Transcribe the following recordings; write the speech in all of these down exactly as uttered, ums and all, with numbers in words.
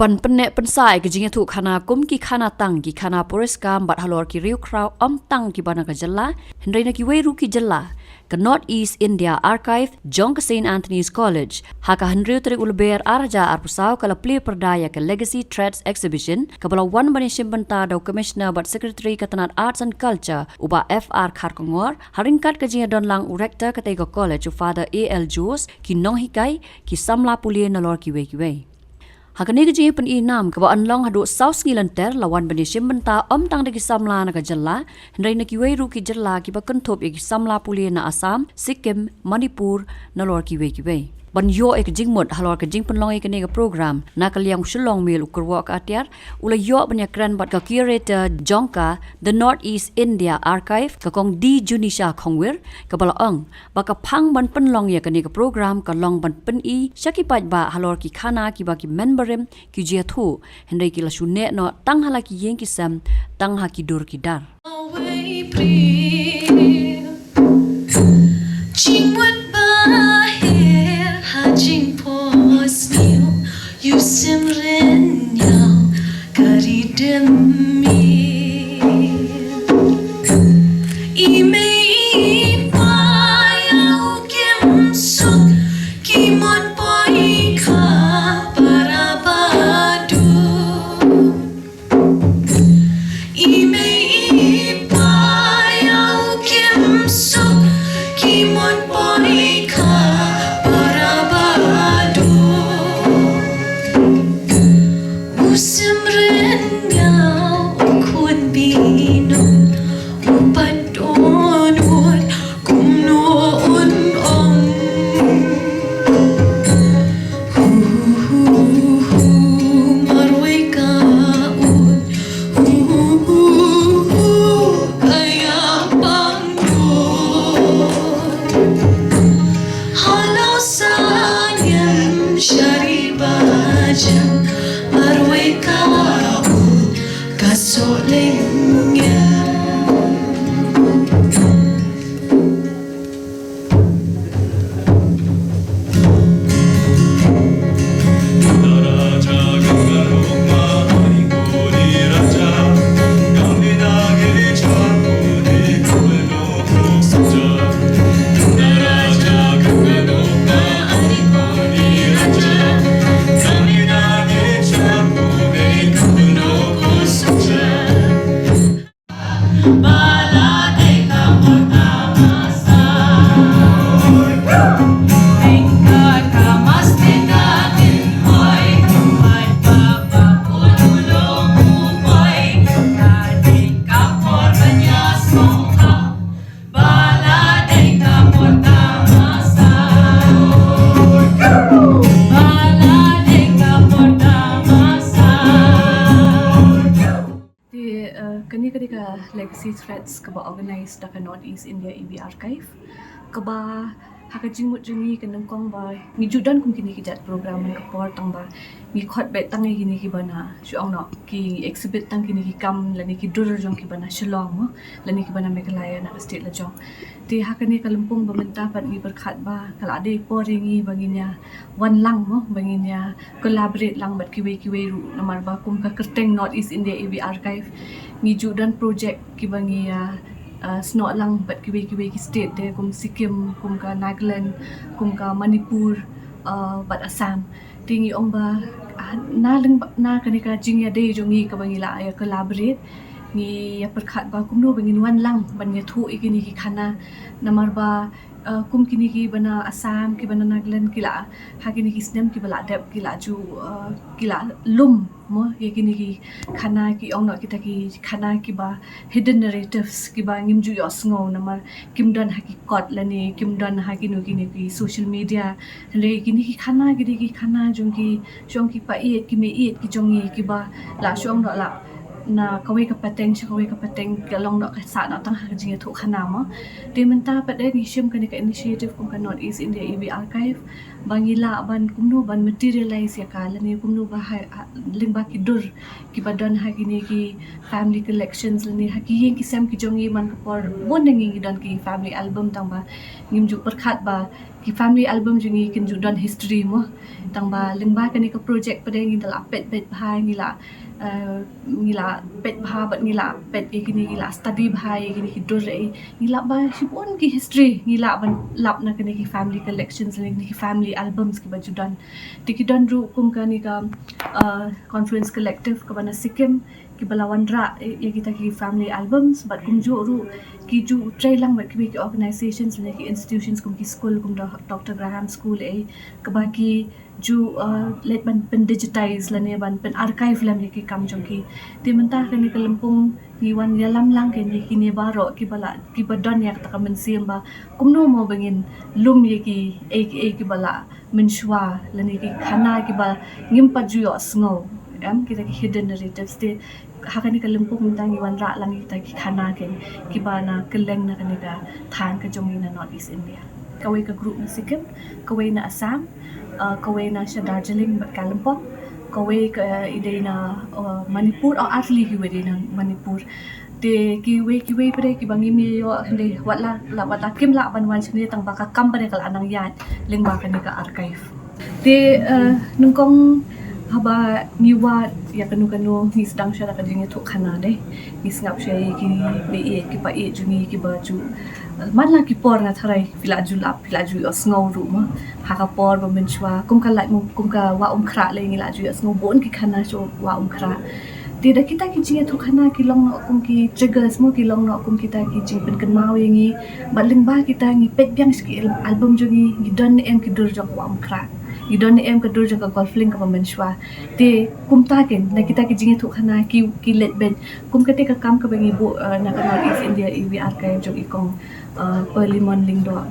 Ban pynneh pynsah ïa ka jingïathuh khana kum ki khana tang, ki khana puriskam bad halor ki riewkhraw ym tang kiba na ka jylla, hynrei na kiwei ruh ki jylla, ka North East India Archive jong ka Saint Anthony's College, ha ka hynriew tarik u Lber ar hajar arphew saw ka la plie pyrda ïa ka Legacy Threads Exhibition, kaba la wan ban ïashim bynta da u Commissioner bad Secretary ka tnat Arts and Culture, u Bah F R Kharkongor, ha ryngkat ka jingïadon lang u Rector katei ka college, u Father A L Jones, ki nonghikai, ki samla pule nalor kiwei kiwei. Ha kane ka jingïapyni nam kaba yn long haduh saw sngi lynter, la wan ban ïashim bynta ym tang da ki samla na ka jylla, hynrei na kiwei ruh ki jylla kiba kynthup ïa ki samla pule na Assam, Sikkim, Manipur, nalor kiwei kiwei. Ban ïoh ïa ka jingmut halor ka jingpynlong ïa kane ka program, na ka liang u Shillong Mail u kyrwoh ka atiar, u la ïoh ban ïakren bad ka curator jong ka The North East India Archive, ka Kong D Junisha Khongwir, kaba la ong ba ka phang ban pynlong ïa kane ka program ka long ban pyni sha ki paidbah halor ki khana kiba ki mynbarim ki ju ïathuh, hynrei ki la shu neh noh tang ha la ki ïing ki sem, tang ha ki dur ki dar. Jingmut ba her ha jingpos niu, yu sim ren ïa ka ri dem mi. I mei i pa ïa u kim suk, ki mon poi ka para ba du. I mei i pa ïa u kim suk, ki mon poi ka para ba du. U sim ren ïa u khun binong, u pat don ut kumno un ong. Hu, hu, hu, hu, marwei ka ut. Hu, hu, hu, hu, ka ïa pang ut. Halo sa ngem shari ba jem, marwei ka ut, ka soh leng ngem. Te, eh, kane ka dei ka Legacy Threads kaba organise da ka North East India A B Archive. Kaba ha ka jingmut jong ngi ka nyngkong ba ngi ju don kum kine ki jait program ha ka por tang ba ngi khot beit tang ïa kine kiba na, shu ong noh, ki exhibit tang kine ki kam lane ki dur jong kiba na Shillong mo, lane kiba na Meghalaya, na ka state la jong. Te ha kane ka lympung ba mynta pat ngi pyrkhat ba ka la dei por ïa ngi ba ngin ïa wan lang mo, ba ngin ïa collaborate lang bad kiwei kiwei ruh, namar ba kum ka kyrteng North East India A B Archive, ngi ju don project kiba ngi ïa, uh, snoh lang bad kiwei kiwei ki state de, kum Sikkim, kum ka Nagaland, kum ka Manipur, uh, bad Assam. Te ngi ong ba, ah, na lyng-, na kane ka jingïadei jong ngi kaba ngi la ïa collaborate, ngi ïa pyrkhat ba kumno ba ngin wan lang ban ïathuh ïa kine ki khana, namar ba, uh, kum kine kiba na Assam, kiba na Nagaland, ki la, ha kine ki snem kiba la dep, ki la ju, uh, ki la lum mo ïa kine ki khana, ki ong noh kita ki khana kiba hidden narratives, kiba ngim ju ïohsngew namar kim don ha ki kot lane kim don ha kino kino ki social media. Hynrei kine ki khana ki dei ki khana jong ki, jong ki paid, ki meiid ki jong ngi kiba la, shu ong noh, la na kawei ka pateng sha kawei ka pateng, ka long noh ka sah noh tang ha ka jingïathuhkhana mo. Te mynta pat de ngi shim kane ka initiative kum ka North East India Evi Archive ba ngi lah ban kumno ban materialize ïa ka lane kumno ba ha, ha, lyngba ki dur kiba don ha kine ki family collections lane ha ki ïing ki sem ki jong ngi man ka por bun na ngi ngi don ki family album tang ba ngim ju pyrkhat ba ki family album jong ngi kin ju don history mo. Tang ba lyngba kane ka project pat de ngi da lah peit beit bha, ngi lah, eh, ngi lah peit bha bad ngi lah peit ïa kine, ngi lah study bha ïa kine ki dur, eh, ngi lah ba shibun ki history ngi lah ban lap na kine ki family collections lane kine ki family albums kiba ju don. Te ki don ruh kum kane ka, eh, Confluence Collective kaba na Sikkim kiba la wanrah ïa kita ki family albums bad kumjuh ruh ki ju trei lang bad kiwei ki organizations lane ki institutions kum ki school kum Doctor Graham School, eh, kaba ki ju, uh, leit ban pyn digitize lane ban pyn archive lem ïa ki kam jong ki. Te mynta kane ka lympung ngi wan ïalam lang kane kine baroh kiba la, kiba don ïa kata ka mynsiem ba kumno mo ba ngin lum ïa ki, eh, ki, eh, kiba la mynshuwa lane ki khana kiba ngim pat ju ïohsngew, em, kita ki hidden narratives. Te ha kane ka lympung mynta ngi wanrah lang kita ki khana ken kiba na kylleng na kane ka thaiñ ka jong ngi na North East India. Kawei ka group na Sikkim, kawei na Assam, uh, kawei na sha Darjeeling bad Kalimpong, kawei ka, uh, i dei na, uh, Manipur, oh, ar tylli kiwei dei na Manipur. Te kiwei kiwei pat de kiba ngim ïoh hynrei wat la, la, wat la kim lah ban wan shane tang ba ka kam pat de ka la nang ïaid lyngba kane ka archive. Te, eh, nyngkong haba ngi wad ïa kano kano ngi sdang sha da ka jingïathuhkhana de. Ngi sngap sha ïa ki ba ïeit, ki ba ïeit jong ngi kiba ju, eh, man la ki por nga tharai phi la ju lap, phi la ju ïohsngew ruh mo. Ha ka por ba mynshuwa kum ka Laitumkhrah, kum ka Wah Umkhrah lei ngi la ju ïohsngew bun ki khana sha Wah Umkhrah. Te da kita ki jingïathuhkhana ki long noh kum ki triggers mo, ki long noh kum kita ki jingpynkynmaw ïa ngi. Bad lyngba kita ngi peit biang sha ki al-, album jong ngi, ngi don ne em ki dur jong ka Wah Umkhrah, ngi don ne em ka dur jong ka Golflink kaba mynshuwa. Te kumta ken na kita ki jingïathuhkhana ki, ki leit beit. Kum kata ka kam kaba ngi buh, uh, na ka North East India Evi Archive jong i kong, uh, Pearlimon Lyngdoh.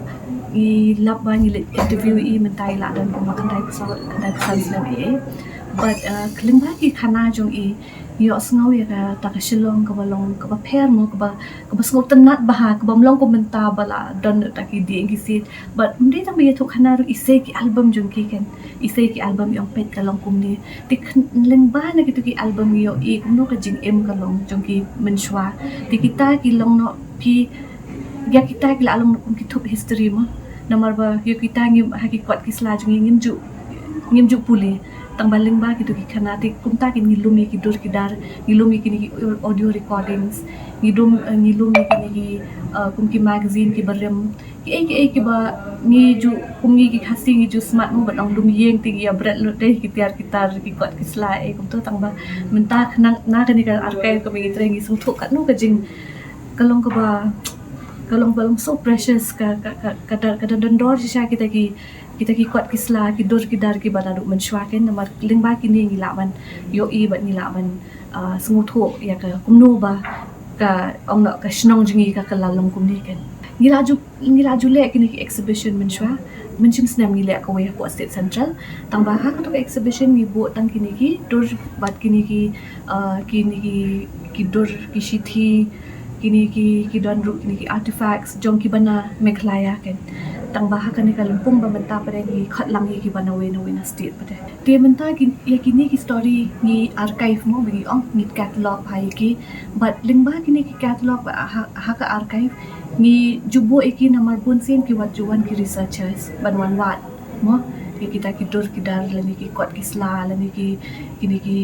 Ngi lap ba ngi leit interview i mynta i la don kumba khyndai phew saw, khyndai phew san snem i. Bad, uh, lyngba ki khana jong i ngi ïohsngew ïa kata ka Shillong kaba long kaba pher mo, kaba, kaba sngewtynnat bha, kaba ym long kum mynta ba la don ta ki dieng ki siej. Bad ym dei tang ba ïathuhkhana ruh, i sei ki album jong ki ken, i sei ki album i ong peit ka long kumne. Te lyngba na kitu ki album ngi ïohi kumno ka jingim ka long jong ki mynshuwa. Te kita ki long noh ki, ïa kita ki la long noh kum ki thup history mo. Namar ba ïa kita ngi ha ki kot ki sla jong ngi ngim ju, ngim ju pule. Tang ba lyngba kitu ki khana te kumta kin ngi lum ïa ki dur ki dar, ngi lum ïa kine ki audio recordings, ngi lum, eh, ngi lum ïa kine ki, eh, kum ki magazine kiba rim. Ki ei ki ei kiba ngi ju, kum ngi ki Khasi ngi ju smat mo ban ong lum ïing, te ngi ïa bret lut de ki tiar ki tar ki kot ki sla ei kumta. Tang ba mynta khnang na kane ka archive kaba ngi trei ngi sngewthuh katno ka jing, ka long kaba, ka long, ka long so precious, ka, ka, ka, ka da, ka da don dor shisha kita ki, kita ki kot ki sla, ki dur ki dar kiba naduh mynshuwa ken. Namar lyngba kine ngi lah ban ïohi bad ngi lah ban, ah, sngewthuh ïa ka kumno ba ka, ong noh, ka shnong jong ngi ka, ka la long kumne ken. Ngi la ju, ngi la ju leh kine ki exhibition mynshuwa, mynshem snem ngi leh kawei hapoh State Central. Tang ba ha kato ka exhibition ngi buh tang kine ki dur bad kine ki, ah, kine ki, ki dur, ki shithi, kine ki, ki don ruh kine ki artifacts jong kiba na Meghalaya ken. Tang ba ha kane ka lympung ba mynta pat de ngi khot lang ïa kiba na wei na wei na state pat de. Te mynta ki, ïa kine ki story ngi archive mo, ba ngi ong ngi catalog bha ïa ki. Bad lyngba kine ki catalog bad ha, ha ka archive ngi ju buh ïa ki namar bun sien ki wat ju wan ki researchers ban wan wad mo ïa kita ki dur ki dar lane ki kot ki sla lane ki, kine ki,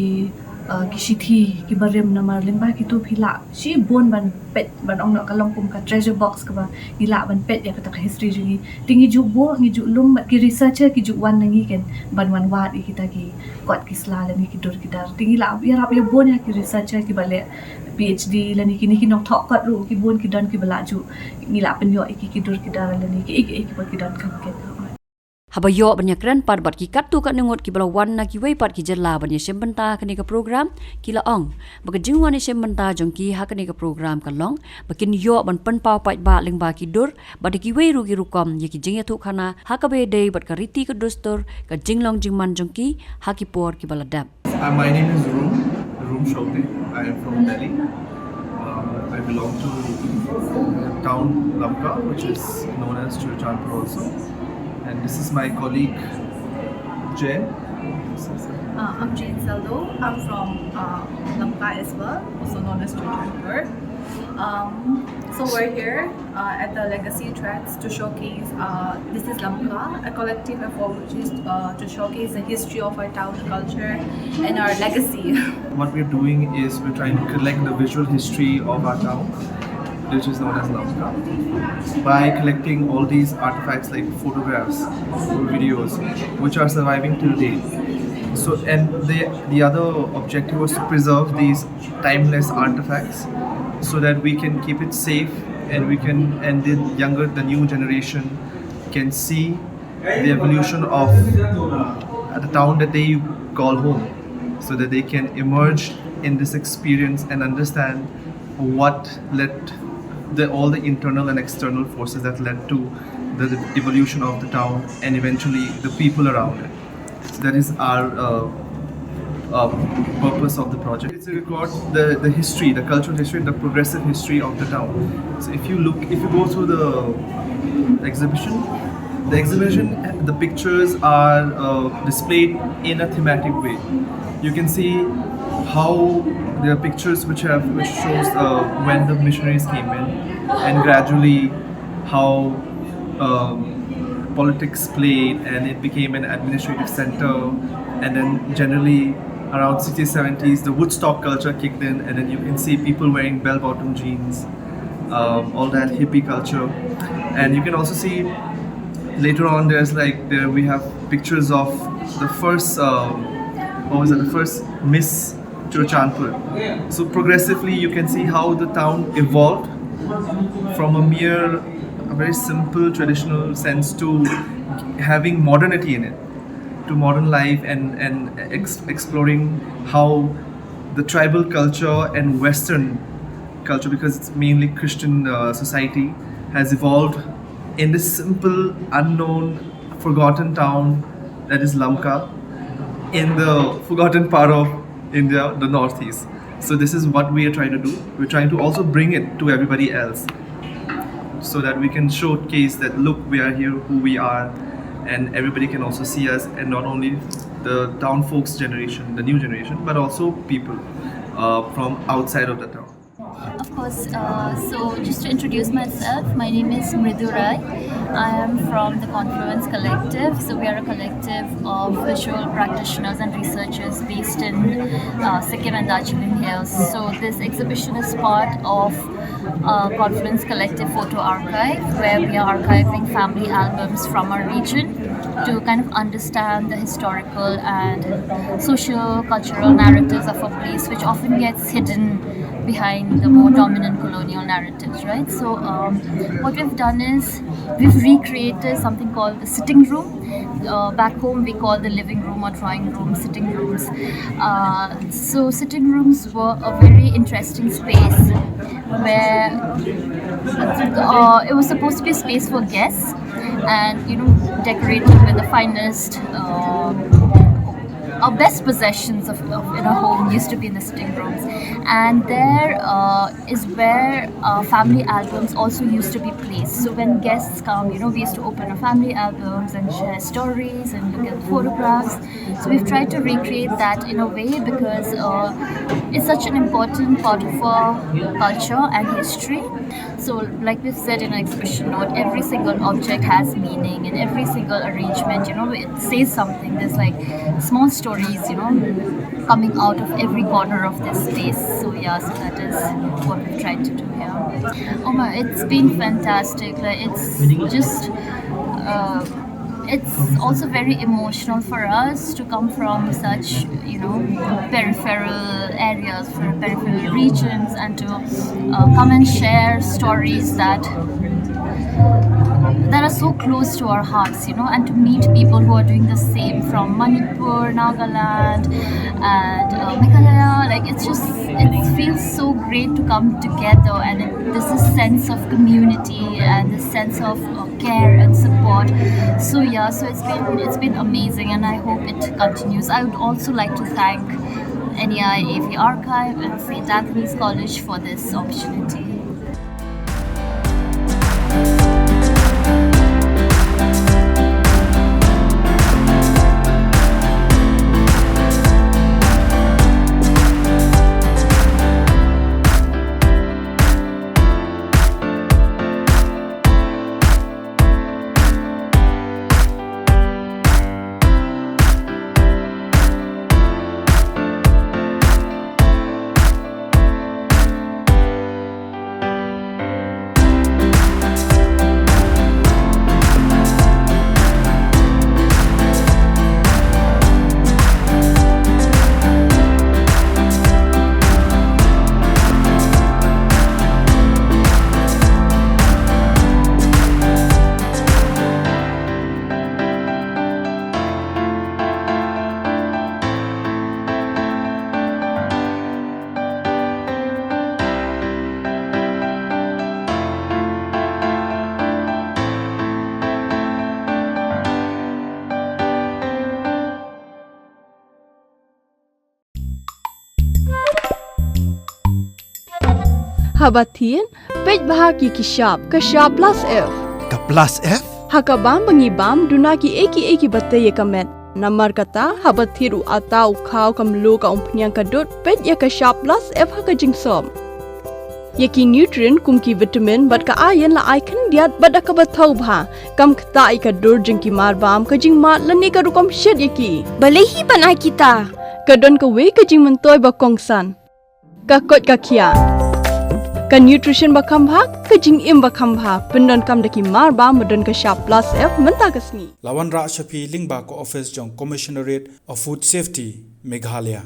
uh, ki shithi kiba rim. Namar lyngba kitu phi lah shibun ban peit, ban ong noh ka long kum ka treasure box kaba ngi lah ban peit ïa kata ka history jong ngi. Te ngi ju buh, ngi ju lum bad ki researcher ki ju wan na ngi ken ban wan wad ïa kita ki kot ki sla lane ki dur ki dar. Te ngi lah ïarap ïa bun ïa ki researcher kiba leh PhD lane kine ki nongthoh kot ruh ki bun ki don kiba lah ju, ngi lah pynïoh ïa ki ki dur ki dar lane ki ei ki ei kiba ki donkam ken. Haba ïoh ban ïakren pat bad ki katto katne ngut kiba la wan na kiwei pat ki jylla ban ïashim bynta ha kane ka program, ki la ong ba ka jingwan ïashim bynta jong ki ha kane ka program ka long ba kin ïoh ban pynpaw paidbah lyngba ki dur bad da kiwei ruh ki rukom ïa ki jingïathuhkhana ha kaba ïadei bad ka riti ka dustur, ka jinglong jingman jong ki ha ki por kiba la dep. Uh, my name is Rum, Rum Shokte. I am from Delhi. Um, I belong to the town Lamka, which is known as Churachandpur also. And this is my colleague Jane. Uh, I'm Jane Saldo. I'm from uh, Lamka as well, also known as Churachandpur. Um, so we're here uh, at the Legacy Threads to showcase uh, This is Lamka, a collective effort which is uh, to showcase the history of our town, culture, and our legacy. What we're doing is we're trying to collect the visual history of our town, which is known as Lamka, by collecting all these artifacts like photographs or videos, which are surviving till date. So, and the the other objective was to preserve these timeless artifacts so that we can keep it safe and we can and the younger, the new generation can see the evolution of the town that they call home, so that they can emerge in this experience and understand what led the all the internal and external forces that led to the, the evolution of the town and eventually the people around it. So that is our uh, uh, purpose of the project. It's to record the, the history, the cultural history, the progressive history of the town. So if you look, if you go through the exhibition, the exhibition, the pictures are uh, displayed in a thematic way. You can see how there are pictures which have which shows uh, when the missionaries came in, and gradually how um, politics played, and it became an administrative center, and then generally around sixties, seventies, the Woodstock culture kicked in, and then you can see people wearing bell-bottom jeans, um, all that hippie culture. And you can also see later on there's like there we have pictures of the first um, what was it, the first Miss Churachandpur. So progressively you can see how the town evolved from a mere, a very simple traditional sense to having modernity in it, to modern life and and ex- exploring how the tribal culture and Western culture, because it's mainly Christian uh, society, has evolved in this simple, unknown, forgotten town that is Lamka in the forgotten part of India, the Northeast. So this is what we are trying to do. We're trying to also bring it to everybody else so that we can showcase that, look, we are here, who we are, and everybody can also see us, and not only the town folks generation, the new generation, but also people uh, from outside of the town. Of course, uh, so just to introduce myself, my name is Mridu Rai. I am from the Confluence Collective. So we are a collective of visual practitioners and researchers based in uh, Sikkim and Darjeeling Hills. So this exhibition is part of uh, Confluence Collective Photo Archive, where we are archiving family albums from our region to kind of understand the historical and socio-cultural narratives of a place, which often gets hidden behind the more dominant colonial narratives, right? So um, what we've done is we've recreated something called the sitting room. Uh, back home, we call the living room or drawing room sitting rooms. Uh, so sitting rooms were a very interesting space where uh, it was supposed to be a space for guests and, you know, decorated with the finest uh, our best possessions of, of in our home used to be in the sitting rooms, and there uh, is where uh, family albums also used to be placed. So when guests come, you know, we used to open our family albums and share stories and look at photographs. So we've tried to recreate that in a way because uh, it's such an important part of our culture and history. So, like we've said in our exhibition note, every single object has meaning, and every single arrangement, you know, it says something. There's like small stories, you know, coming out of every corner of this space. So yeah, so that is what we've tried to do here. Oh my, it's been fantastic. Like, it's just. Uh, it's also very emotional for us to come from such, you know, peripheral areas, from peripheral regions, and to uh, come and share stories that that are so close to our hearts, you know, and to meet people who are doing the same from Manipur, Nagaland, and uh, Meghalaya. Like, it's just, it feels so great to come together, and it, this is sense of community and this sense of uh, care and support. So yeah, so it's been it's been amazing, and I hope it continues. I would also like to thank N E I A V Archive and Saint Anthony's College for this opportunity. Haba thied, peit bha ïa ki shap, ka shap plus F. Ka plus F? Ha ka bam ba ngi bam, duna kiei kiei kiba tei ïa ka met. Namar kata, haba thied u atta, u khaw, ka mluh, ka umphniang, ka dud, peit ïa ka shap plus F ha ka jingsop. Ïa ki nutrient kum ki vitamin bad ka iron la ai khyndiat bad da kaba thaw bha, kam ktah ïa ka dur jong ki mar bam, ka jingmad lane ka rukom shet ïa ki. Balei hi ban ai kita? Ka don kawei ka jingmyntoi ba kongsan. Ka koit ka khiah. Ka nutrition ba kham bha, ka jingim ba kham bha, pyndonkam da ki mar bam ba don ka shap plus F mynta ka sngi. La wanrah sha phi lyngba ka office jong Commissionerate of Food Safety, Meghalaya.